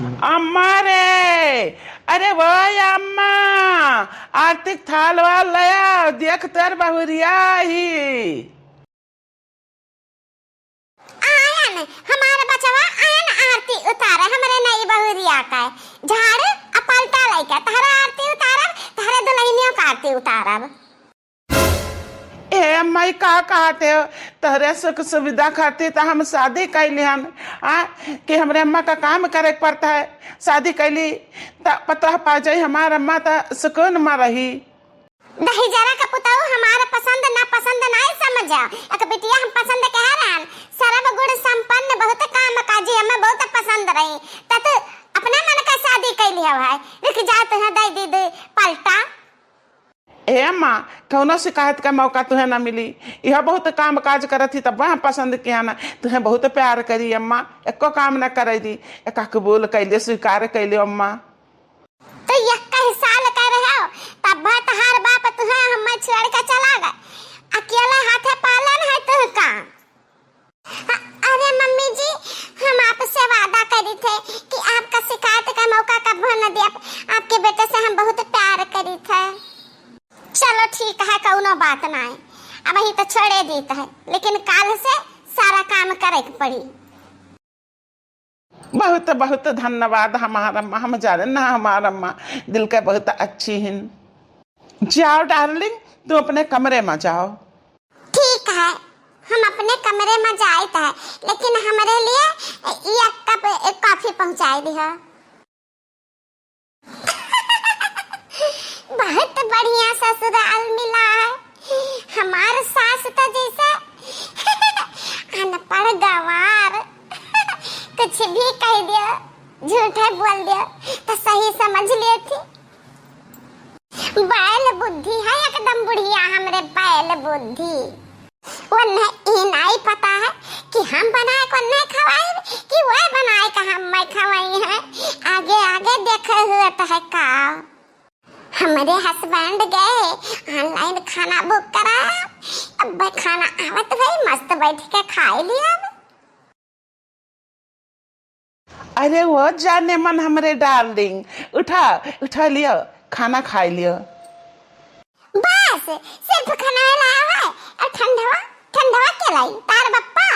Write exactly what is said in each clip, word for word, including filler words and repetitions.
अम्मा रे, अरे वो अम्मा, आरती क थाल वाल लया, देख तोर बहुरिया ही। आयन, हमार बचवा आयन आरती उतारे, हमरे नई बहुरिया का झाड़ू आ पलटा लइके, तहरे आरती उतारब, तहरे दुलहिनियो का आरती उतारब। ए अम्मा, ई का कहत हो? तोहरे सुख सुविधा खातिर त हम शादी कैली हन, आ, कि हमरे अम्मा का काम करे के पड़ता है। शादी कैली त पतोह पा जाई, हमार अम्मा त सुकून में रही। दहिजरा का पुतऊ हमार पसंद नापसंद नाई समझा। एक बिटिया हम पसंद कह रहन, सर्व गुण संपन्न, बहुत काम काजी, हमें बहुत पसंद रही। त तू अपने मन का शादी कैली हव है, रुक जा, तुहे दे दी दे पलटा। ए अम्मा, कौनो शिकायत का मौका तुहे ना मिली। यह बहुत काम काज करत ही, तब वह पसंद किया ना। तुहे बहुत प्यार करी अम्मा, एको काम ना करे दी। एका कबूल कैले, स्वीकार कैले अम्मा। तो यक्का ही साल का रहो, तब तहार बाप तुहे हमें छोड़ के चला गए। अकेले हाथे पालन है तुहका। अरे मम्मी जी, हम आपसे वादा करी थे कि आपका शिकायत का मौका कबो न दिया। आपके बेटे से हम बहुत प्यार करी थे। चलो ठीक है, कौनो बात ना है, अब ही तो छोड़े दीत है, लेकिन काल से सारा काम करे के पड़ी। बहुत बहुत धन्यवाद हमार अम्मा, हम जाने ना हमार अम्मा दिल के बहुत अच्छी हिन। जाओ डार्लिंग, तू अपने कमरे में जाओ। ठीक है, हम अपने कमरे में जाइत है, लेकिन हमरे लिए एक कप कॉफी पहुंचाई दिहा। बहुत बढ़िया ससुराल मिला है। हमार सास तो जैसे अनपढ़ गंवार, कुछ भी कह दियो, झूठे बोल दियो तो सही समझ लेती। बैल बुद्धि है एकदम बुढ़िया हमरे, बैल बुद्धि। वन्ने ई नाई पता है कि हम बनाए को नहीं खवाई कि वह बनाए का हम मैं खवाई है। आगे आगे देखे हुए तो है का। हमरे हस्बैंड गए ऑनलाइन खाना बुक करा, अब खाना आवत भाई मस्त बैठ के खाए लिया। अरे वो जाने मन हमरे डार्लिंग, उठा, उठा लियो, खाना खाई लियो। बस, सिर्फ खाना लाया है, और ठंडवा, ठंडवा के लाई, तार बप्पा।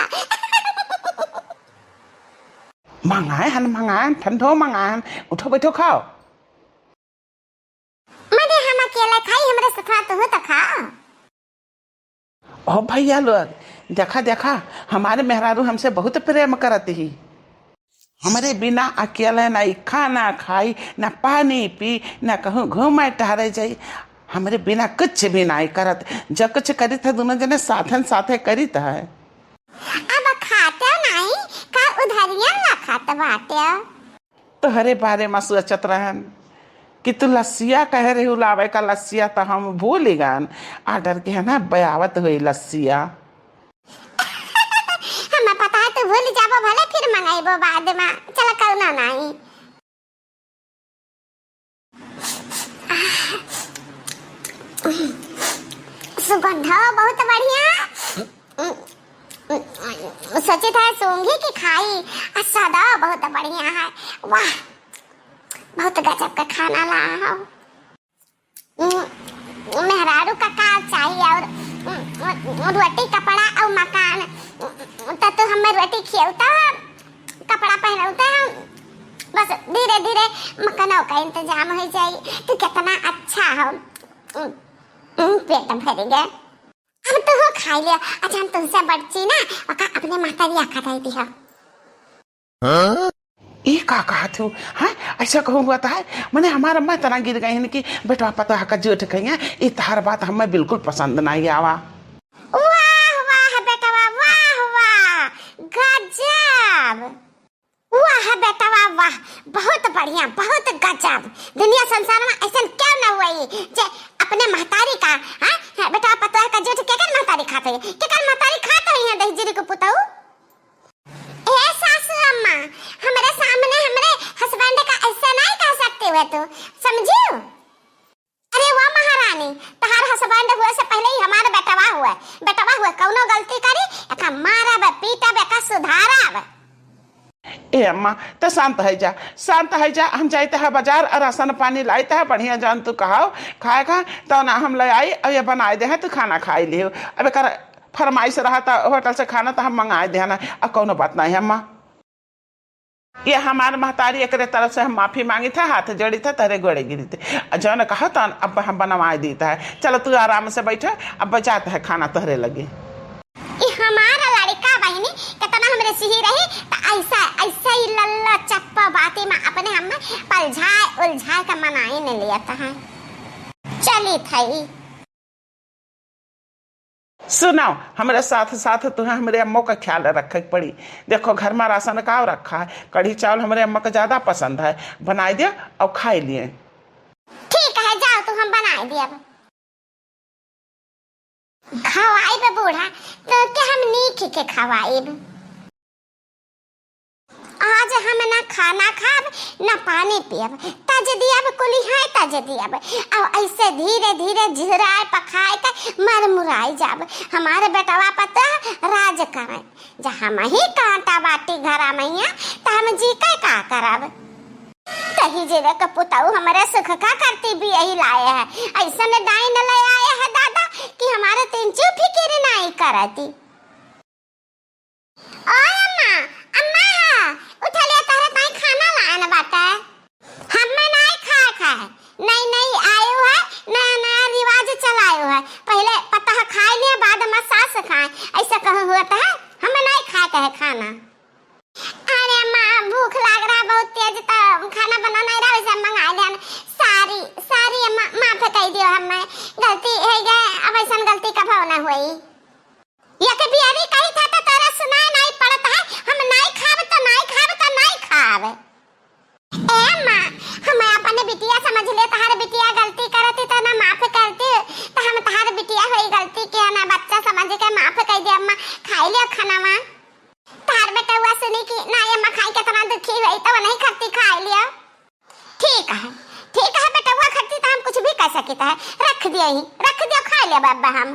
मंगाए हन, मंगाए हन, ठंडो मंगाए हन, उठो बैठो खाओ। मने हम अकेले खाई, हमरे सथवा तुहू तो खा। ओ भैया लोग, देखा, देखा, हमारे मेहरारू हमसे बहुत प्रेम करत ही। हमरे बिना अकेले ना ई खाना खाई, ना पानी पी, ना कहूँ घूमे टहरे जाई। हमरे बिना कुछ भी नाई करत। जो कुछ करित है, दोनों जने साथन साथे करित है। अब खाते नाई, का उधारियन ला खात बाटे। तोहरे बारे में सोचत रहन कि तू लस्सिया कहे रही लावे का, लस्सिया तो हम भूल गन। ऑर्डर के है ना, बयावत हुई लस्सिया। हमें पता है तू भूल जाबो, भले फिर मंगाइबो बाद में, चल कौनो नाई। सुगंधो बहुत बढ़िया। सोचित है सूंघी की खाई, आ स्वादो बहुत बढ़िया है। वाह, बहुत गजब का खाना ला हो। मेहरारू का का चाहिए और रोटी, कपड़ा और मकान। तो तू हमें रोटी खियौता, कपड़ा पहनौता, बस धीरे धीरे मकानों का इंतजाम हो जाई। तू कितना अच्छा हो, पेट भर गए। अब तू हो खाई लिया। अच्छा, हम तुमसे बड़ची ना, ओका अपने माता भी आका दे दिया। हाँ? ई का कहत हो? हाँ, ऐसा कहूँ हुआ तो है, मने हमार अम्मा इतना गिर गई हैं कि बेटवा पतोह का जोट कहिया, ई तहार बात हमें बिल्कुल पसंद नहीं आवा। वाह, वाह बेटवा, वाह, वाह, गजब। वाह बेटवा, वाह, बहुत बढ़िया, बहुत गजब। दुनिया संसार में ऐसन क्यों न हुई जे अपने महतारी का, हाँ, हाँ, बेटवा पतोह का जोट केकर महतारी खात है, केकर महतारी खात है यहाँ दहिजरी को पुतऊ। ए सासू अम्मा, हमरे सामने हमरे हस्बैंड का ऐसा नहीं कह सकते हुए तू, समझियो? अरे वाह महारानी, तहार हस्बैंड हुए से पहले ही हमार बेटवा हुए, बेटवा हुए कौनो गलती करी, एका मारब, पीटब, एका सुधारब। हे अम्मा, त शांत है जा, शांत है जा, हम जाइत है बाजार और राशन पानी लाइत है, बढ़िया जौन तू कहाओ खाए का, तौन हम ले आई और ये बनाए दे है, तू खाना खाई लियो। अब एकर फरमाइश रहा त होटल से खाना त हम मंगाए दे ना, अब कौनो बात नहीं है अम्मा। ये हमार महतारी, एकरे तरफ से हम माफी मांगित है, हाथ जोड़ित है, तहरे गोड़े गिरित है। आ जौन कहा तौन अब हम बनवाए दीत है। चलो तू आराम से बैठो, अब जात है खाना तहरे लगे। ई हमार लड़िका बहिनी केतना हमरे सिही रही, त ऐसा, ऐसा ही लल्ला चप्पा बाती में अपने हम पलझाए उलझाए के मनाई न लियत है। चली थई। सुनाओ, हमरे साथ साथ तुहें हमरे अम्मो का ख्याल रखे के पड़ी। देखो, घर में राशन का रखा है, कढ़ी चावल हमरे अम्मा का ज्यादा पसंद है, बनाए दिया और खाए लिए। ठीक है, जाओ तू, हम बनाए दिया। खवाइब बूढ़ा, तो के हम नीक के खवाइब। आज हम ना खाना खाब, ना पानी पियब, तज दियब कुली है, तज दियब। अब ऐसे धीरे धीरे झुराए पखाए के मरमुराए जाब। हमारे बेटवा पता राज करे, जहाँ मही कांटा बाटी घरा मैया, त हम जी के का करब? तही जेरे के पुतऊ हमरे सुख का करती भी यही लाए है। ऐसन डाइन ले आए है दादा कि हमारे तीन चू फिकिर नाई करती। ओए अम्मा, अम्मा, उठा ले, तहरे ताई खाना लाए न बाटे। हम्मे नाई खाए खाए, नई नई आयु है, नया नया रिवाज चलायु है। पहले पतोह खाए लिए, बाद में सास खाए, ऐसा कहूँ हुआ तो है, हम्मे नाई खाए के है खाना। अरे माँ, भूख लाग रहा बहुत तेज, तो खाना बना नहीं रहा, वैसे मंगा लिया ना। सारी, सारी अम्मा, माफ कर दियो, हमें गलती है गए, अब ऐसा गलती कभो ना हुई। ये के बियारी कही था तो तोरा सुनाई नहीं पड़ता है, हम नहीं खाब तो नहीं खाब तो नहीं खाब। ए माँ, हम अपने बिटिया समझ ले, तहार बिटिया गलती करती तो ना माफ करती, तो हम तहार बिटिया हुई गलती के ना बच्चा समझ के माफ कर दे अम्मा, खाई लियो खाना माँ। तार बेटवा सुनी कि ना ये मखाई केतना दुखी होई, तब नहीं खरती खाई लियो। ठीक है, ठीक है, बेटवा खरती तो हम कुछ भी कर सकित है, रख दियो ही, रख दियो, खाई लियो बाबा हम।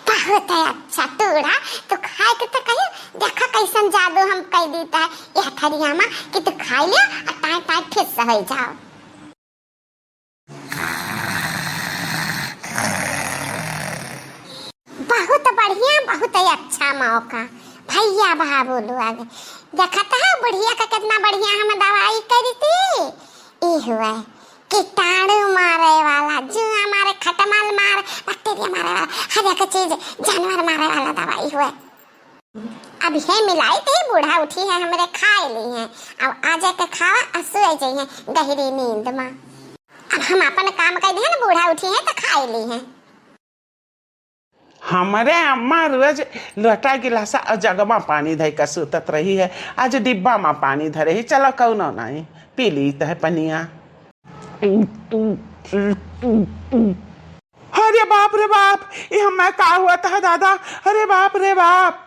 बहुत है अच्छा टूड़ा, तू खाए के तो कही, देखा कैसन जादू हम कह दीता है यह थरिया में कि तू खाई लियो और टाइम टाइम फिर से हो जाओ। बहुत बढ़िया, बहुत ही अच्छा मौका। भैया बाबू लोग, देखत है बुढ़िया का कितना बढ़िया हम दवाई करी थी। ई हुआ कीटाणु मारे वाला, जुआ मारे, खटमल मारे, बैक्टीरिया मारे वाला, हर एक चीज जानवर मारे वाला दवाई हुआ। अब हे मिलाई थे, बूढ़ा उठी है हमरे, खाए ली है। अब आ जाके खावा और सोए जाइए गहरी नींद में। अब हम अपन काम कर दिए ना, बूढ़ा उठी है तो खाए ली है। हमरे अम्मा रोज लोटा गिलासा और जगमा पानी धर के सुतत रही है, आज डिब्बा में पानी धरे ही। चलो कौनो नहीं, पी ली तो है पनिया। अरे बाप रे बाप, ये हमें का हुआ था दादा? अरे बाप रे बाप।